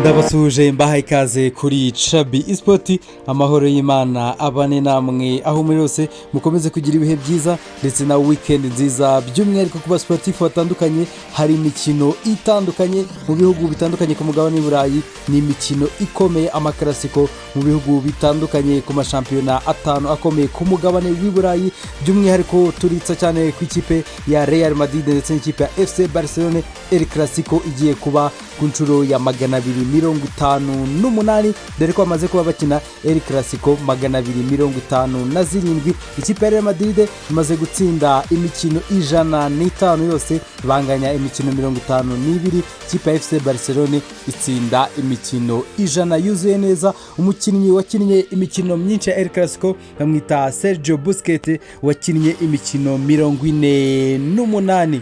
Ndabasuhuje, mbahaye ikaze kuri Cabi Esport. Amahoro y'Imana abane namwe aho muri hose, mukomeze kugira ibihe byiza ndetse na weekend nziza. By'umwihariko ku basportif batandukanye, hari imikino itandukanye mu bihugu bitandukanye ku mugabane w'i Burayi. Ni imikino ikomeye, amaclásico mu bihugu bitandukanye ku mashampiyona atanu akomeye ku mugabane w'i Burayi. By'umwihariko turitsa cyane ku ikipe ya Real Madrid ndetse n'ikipe ya FC Barcelone, El Clasico igiye kuba ku nshuro ya 258, dore ko bamaze kuba bakina El Clasico 257. Ikipe ya Real Madrid imaze gutsinda imikino 105 yose, banganya imikino 52. Ikipe ya FC Barcelone itsinda imikino 100 yuzuye neza. Umukinnyi wakinnye imikino myinshi ya El Clasico bamwita Sergio Busquets, wakinnye imikino 48.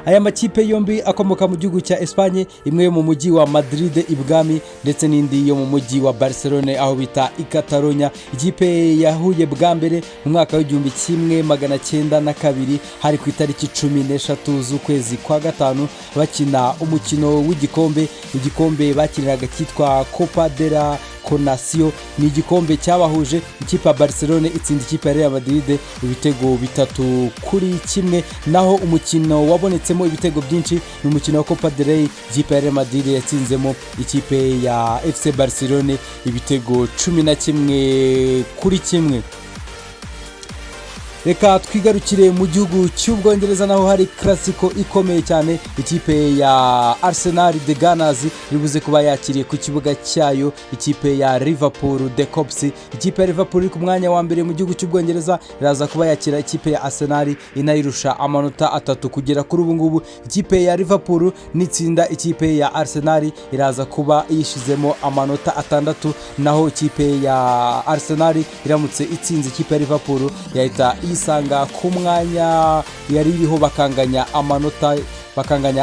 Aya makipe yombi akomoka mu gihugu cya Espagne, imwe yo mu mujyi wa Madrid ibwami ndetse n'indi yo mu mujyi wa Barcelone aho bita i Catalonia. Ikipe yahuye bwa mbere mu mwaka w'1902, hari ku itariki 13 z'ukwezi kwa gatanu, bakina umukino w'igikombe, igikombe bakiniraga cyitwa Copa de la Conasio. Ni igikombe cyabahuje, ikipe ya Barcelone itsinda ikipe ya Real Madrid ibitego 3-1. Naho umukino wabonetsemo ibitego byinshi ni umukino wa Copa del Rey, ikipe ya Real Madrid yatsinzemo ikipe ya FC Barcelone ibitego 11-1. Reka twigarukire mu gihugu cy'Ubwongereza, naho hari clasico ikomeye cyane. Ikipe ya Arsenal, The Gunners, iribuze kuba yakiriye ku kibuga cyayo ikipe ya Liverpool, The Kops. Ikipe ya Liverpool iri ku mwanya wa mbere mu gihugu cy'Ubwongereza iraza kuba yakira ikipe ya Arsenal inayirusha amanota 3 kugera kuri ubu ngubu. Ikipe ya Liverpool nitsinda ikipe ya Arsenal iraza kuba yishizemo amanota 6, naho ikipe ya Arsenal iramutse itsinze ikipe ya Liverpool yahita yisanga ku mwanya yari iriho, bakanganya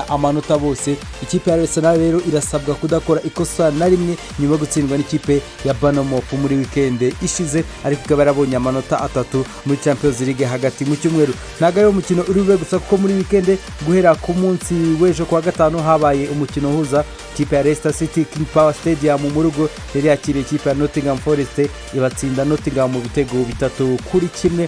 amanota bose. Ikipe ya Arsenal rero irasabwa kudakora ikosa na rimwe nyuma yo gutsindwa n'ikipe ya Bournemouth muri weekend ishize, ariko ikaba yarabonye amanota 3 muri Champions League hagati mu cyumweru. Ntabwo ari umukino uri bube gusa, kuko muri weekend guhera ku munsi w'ejo kuwa gatanu habaye umukino uhuza ikipe ya Leicester City, King Power Stadium mu rugo yari yakiriye ikipe ya Nottingham Forest, ibatsinda Nottingham mu bitego 3-1.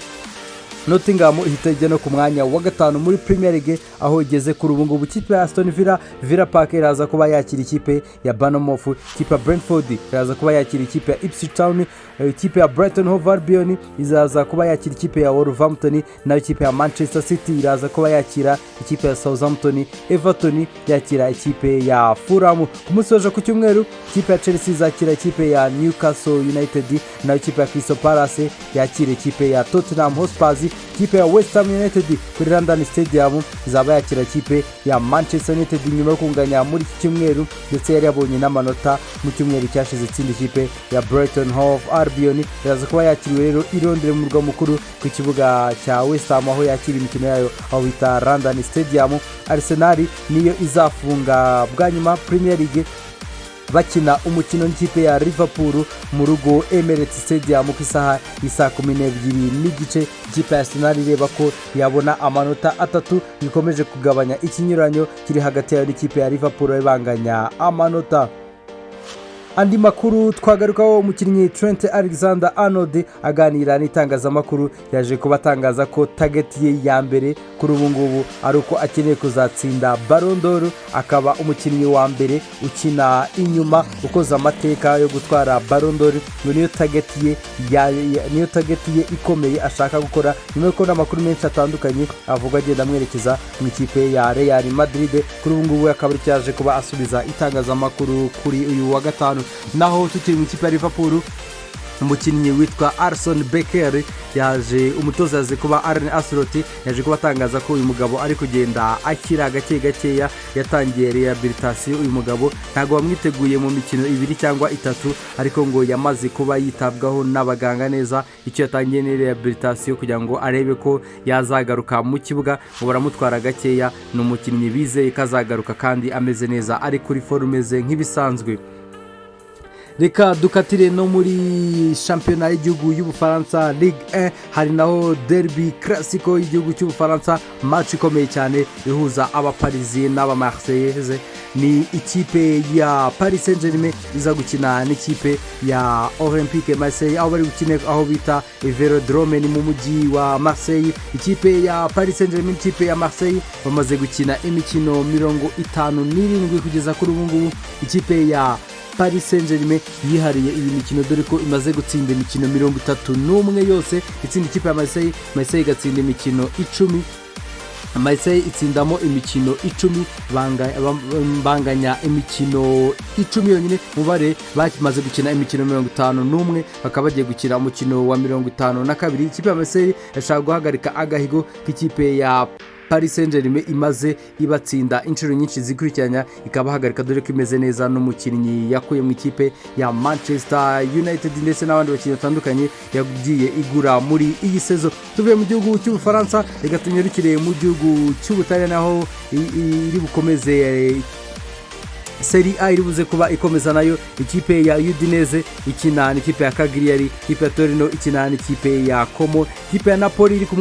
Nottingham ihita ijya no ku mwanya wa gatanu muri Premier League aho igeze kuri ubu ngubu. Ikipe ya Aston Villa, Villa Park, iraza kuba yakira ikipe ya Bournemouth. Ikipe ya Brentford iraza kuba yakira ikipe ya Ipswich Town. Ikipe ya Brighton Hove Albion izaza kuba yakira ikipe ya Wolverhampton, nayo ikipe ya Manchester City iraza kuba yakira ikipe ya Southampton, Everton yakira ikipe ya Fulham. Ku munsi w'ejo ku cyumweru, ikipe ya Chelsea izakira ikipe ya Newcastle United, nayo ikipe ya Crystal Palace yakira ikipe ya Tottenham Hotspur. Ikipe ya West Ham United kuri London Stadium izaba yakira ikipe ya Manchester United nyuma yo kunganya muri iki cyumweru, ndetse yari yabonye n'amanota mu cyumweru cyashize itsinda ikipe ya Brighton Hove Albion. Iraza kuba yakiriwe rero i Londres mu murwa mukuru, ku kibuga cya West Ham aho yakira imikino yayo, aho bita London Stadium. Arsenal niyo izafunga bwa nyuma Premier League bakina umukino n'ikipe ya Liverpool mu rugo, Emirates Stadium, ku isaha y'isaa 12:30. Ikipe ya Arsenal ireba ko yabona amanota 3 bikomeje kugabanya ikinyuranyo kiri hagati yayo n'ikipe ya Liverpool, banganya amanota. Andi makuru twagarukaho, umukinnyi Trent Alexander Arnold aganira n'itangazamakuru yaje kuba atangaza ko target ye ya mbere kuri ubu ngubu ari uko akeneye kuzatsinda Ballon d'Or, akaba umukinnyi wa mbere ukina inyuma ukoze amateka yo gutwara Ballon d'Or. Ngo niyo target ye niyo target ye ikomeye ashaka gukora, nyuma y'uko n'amakuru menshi atandukanye avuga agenda amwerekeza mu ikipe ya Real Madrid. Kuri ubu ngubu akaba yaje kuba asubiza itangazamakuru kuri uyu wa gatanu. Naho tukiri mu ikipe ya Liverpool, umukinnyi witwa Alisson Becker yaje, umutoza yaje kuba Arne Slot yaje kuba atangaza ko uyu mugabo ari kugenda akira gake gakeya, yatangiye rehabilitation. Uyu mugabo ntabwo bamwiteguye mu mikino 2 cyangwa 3, ariko ngo yamaze kuba yitabwaho n'abaganga neza. Icyo yatangiye ni rehabilitation kugira ngo arebe ko yazagaruka mu kibuga. Ngo baramutwara gakeya, ni umukinnyi bizeye ko azagaruka kandi ameze neza, ari kuri forme ze nk'ibisanzwe. Reka dukatire no muri shampiyona y'igihugu y'Ubufaransa, Ligue 1. Hari naho derby classico y'igihugu cy'Ubufaransa, match ikomeye cyane ihuza Abaparisi n'Abamarseillaise. Ni ikipe ya Paris Saint Germain iza gukina n'ikipe ya Olympique Marseille, aho bari gukina aho bita Velodrome, ni mu mujyi wa Marseille. Ikipe ya Paris Saint Germain n'ikipe ya Marseille bamaze gukina imikino 57 kugeza kuri ubu ngubu. Ikipe ya Paris Saint Germain yihariye iyi mikino, dore ko imaze gutsinda imikino 31 yose itsinda ikipe ya Marseille. Marseille igatsinda imikino 10. Marseille itsindamo imikino 10, banganya imikino 10 yonyine. Mubare bamaze gukina imikino 51, bakaba bagiye gukina umukino wa 52. Ikipe ya Marseille yashaka guhagarika agahigo k'ikipe ya Paris Saint Germain imaze ibatsinda inshuro nyinshi zikurikiranya, ikabahagarika, dore ko imeze neza n'umukinnyi yakuye mu ikipe ya Manchester United ndetse n'abandi bakinnyi batandukanye yagiye igura muri iyi saison. Tuvuye mu gihugu cy'Ubufaransa, reka tunyarukire mu gihugu cy'Ubutaliyani, aho iri bukomeze Serie A, iri buze kuba ikomeza nayo. Ikipe ya Udinese ikina n'ikipe ya Cagliari, ikipe ya Torino ikina n'ikipe ya Como, ikipe ya Napoli iri ku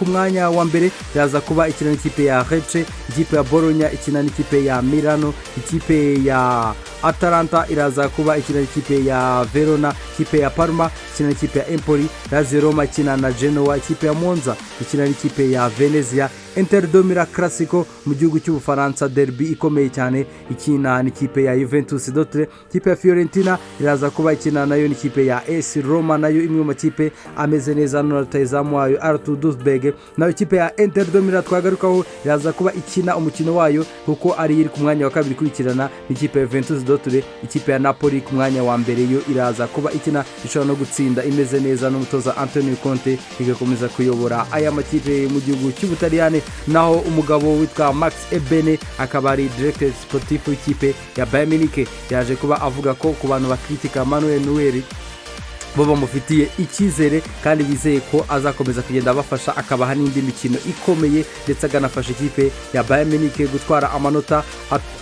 mwanya wa mbere iraza kuba ikina n'ikipe ya Lecce, ikipe ya Bologna ikina n'ikipe ya Milano, ikipe ya Atalanta iraza kuba ikina n'ikipe ya Verona, ikipe ya Parma ikina n'ikipe ya Empoli, Lazio Roma ikina na Genoa, ikipe ya Monza ikina n'ikipe ya Venezia, Inter de Milan, Classico mu gihugu cy'Ubufaransa, derby ikomeye cyane, ikina n'ikipe ya Juventus Dotre, ikipe ya Fiorentina iraza kuba ikina nayo n'ikipe ya AS Roma, nayo imwe mu makipe ameze neza na rutahizamu wayo Arthur Dusberg. Nayo ikipe ya Inter de Milan twagarukaho iraza kuba ikina umukino wayo, kuko ari iri ku mwanya wa kabiri ikurikirana n'ikipe ya Juventus Dotre. Ikipe ya Napoli ku mwanya wa mbere yo iraza kuba ikina, ishobora no gutsinda imeze neza n'umutoza Antonio Conte, igakomeza kuyobora aya makipe mu gihugu cy'Ubutaliyani. Naho umugabo witwa Max Ebene, akaba ari directeur sportif w'ikipe ya Bayern Munich, yaje kuba avuga ko ku bantu bakritika Manuel Neuer, bo bamufitiye icyizere kandi bizeye ko azakomeza kugenda abafasha, akabaha n'indi mikino ikomeye, ndetse akanafasha ikipe ya Bayern Munich gutwara amanota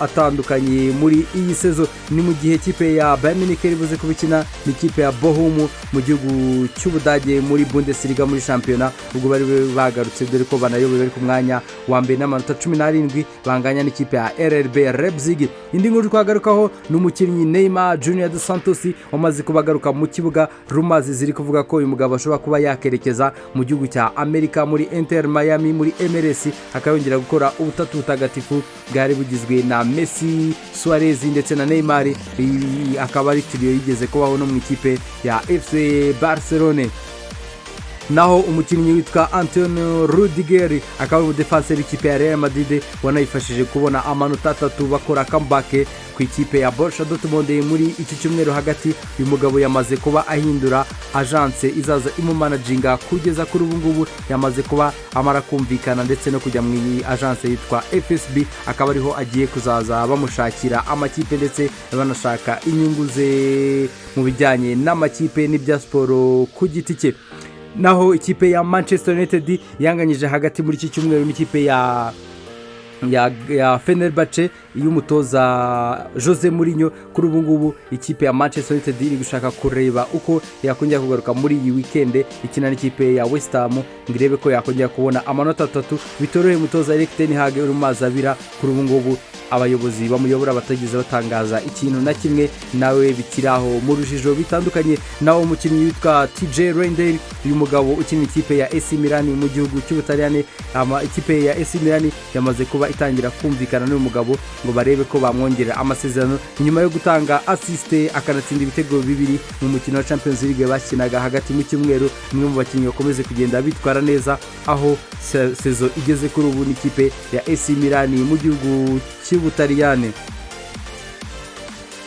atandukanye muri iyi saison. Ni mu gihe ikipe ya Bayern Munich iri buze kubikina n'ikipe ya Bochum mu gihugu cy'Ubudage muri Bundesliga, muri shampiyona, ubwo bari bagarutse, dore ko banayoboye, bari ku mwanya wa mbere n'amanota 17, banganya n'ikipe ya RB Leipzig. Indi nkuru twagarukaho ni umukinnyi Neymar Junior dos Santos wamaze kubagaruka mu kibuga. Rumors ziri kuvuga ko uyu mugabo ashobora kuba yakerekeza mu gihugu cya Amerika muri Inter Miami, muri MLS, akaba yongera gukora ubutatu butagatifu bwari bugizwe na Messi, Suarez ndetse na Neymar. Iyi akaba ari trio yigeze kubaho no mu ikipe ya FC Barcelone. Naho umukinnyi witwa Antonio Rudiger, akaba ari umudefanseri w'ikipe ya Real Madrid wanayifashije kubona amanota 3 bakora comeback ku ikipe ya Borussia Dortmund muri iki cyumweru hagati, uyu mugabo yamaze kuba ahindura agence izaza imumanaginga. Kugeza kuri ubu ngubu yamaze kuba amara kumvikana ndetse no kujya mu iyi agence yitwa FSB, akaba ariho agiye kuzaza bamushakira amakipe ndetse banashaka inyungu ze mu bijyanye n'amakipe n'ibya siporo ku giti cye. Naho ikipe ya Manchester United yanganyije hagati muri iki cyumweru n'ikipe ya Fenerbahce y'umutoza Jose Mourinho. Kuri ubu ngubu ikipe ya Manchester United iri gushaka kureba uko yakongera kugaruka muri iyi weekend ikina n'ikipe ya West Ham, ngo irebe ko yakongera kubona amanota 3 bitoroheye umutoza Erik ten Hag uri mu mazi abira. Kuri ubu ngubu abayobozi bamuyobora batigeze batangaza ikintu na kimwe, nawe bikiri aho mu rujijo bitandukanye. Nawe umukinnyi witwa TJ Reijnders, uyu mugabo ukina ikipe ya AC Milan mu gihugu cy'Ubutaliyani, ikipe ya AC Milan yamaze kuba itangira kumvikana n'uyu mugabo ngo barebe ko bamwongerera amasezerano, nyuma yo gutanga assist akanatsinda ibitego bibiri mu mukino wa Champions League bakinaga hagati mu cyumweru. Umwe mu bakinnyi bakomeze kugenda bitwara neza aho saison igeze kuri ubu n'ikipe ya AC Milan mu gihugu cy'Ubutaliyani.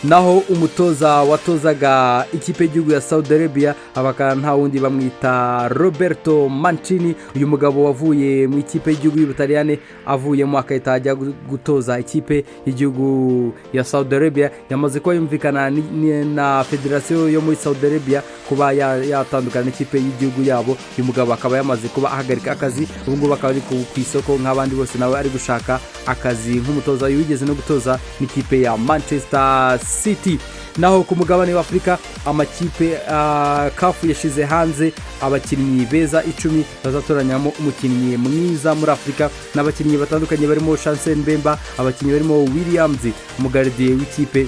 Naho umutoza watozaga ikipe y'igihugu ya Saudi Arabia abakaba nta wundi, bamwita Roberto Mancini. Uyu mugabo wavuye mu ikipe y'igihugu y'Ubutaliyani, avuyemo agahita ajya gutoza ikipe y'igihugu ya Saudi Arabia, yamaze kuba yumvikana na federasiyo yo muri Saudi Arabia kuba yatandukana n'ikipe y'igihugu yabo. Uyu mugabo akaba yamaze kuba ahagarika akazi, ubu ngubu akaba ari ku isoko nk'abandi bose, nawe ari gushaka akazi nk'umutoza wigeze no gutoza n'ikipe ya Manchester. City. Naho ku mugabane w'Afurika, amakipe, CAF yashyize hanze abakinnyi beza 10 bazatoranyamo umukinnyi mwiza muri Afurika, n'abakinnyi batandukanye barimo Chancel Mbemba, abakinnyi barimo Williams, umugardien w'ikipe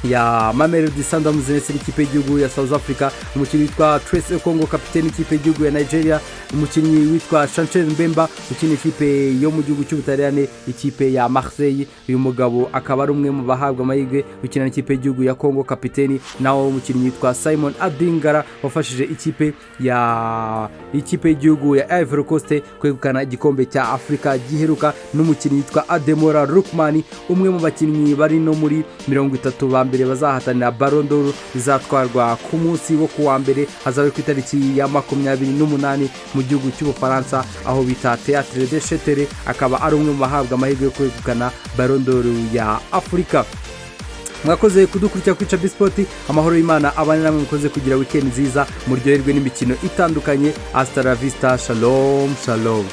ya Mamelodi Sundowns ndetse n'ikipe y'igihugu ya South Africa, umukinnyi witwa Trace Okongo, kapiteni w'ikipe y'igihugu ya Nigeria, umukinnyi witwa Chancel Mbemba ukina ikipe yo mu gihugu cy'Ubutaliyani, ikipe ya Marseille. Uyu mugabo akaba ari umwe mu bahabwa amahirwe, ukina n'ikipe y'igihugu ya Congo, kapiteni. Naho umukinnyi witwa Simon Adingra wafashije ikipe y'igihugu ya Ivory Coast kwegukana igikombe cya Afurika giheruka, n'umukinnyi witwa Ademola Lookman, umwe mu bakinnyi bari no muri 30 ba mbere bazahatanira Ballon d'Or izatwarwa ku munsi wo kuwa mbere, hazaba ku itariki ya 28 mu gihugu cy'Ubufaransa, aho bita Théâtre de Châtelet, akaba ari umwe mu bahabwa amahirwe yo kwegukana Ballon d'Or ya Afurika. Mwakoze kudukurikira kuri Chabi Sport. Amahoro y'Imana abane namwe. Mukoze kugira weekend nziza, muryoherwe n'imikino itandukanye. Hasta la vista, shalom shalom.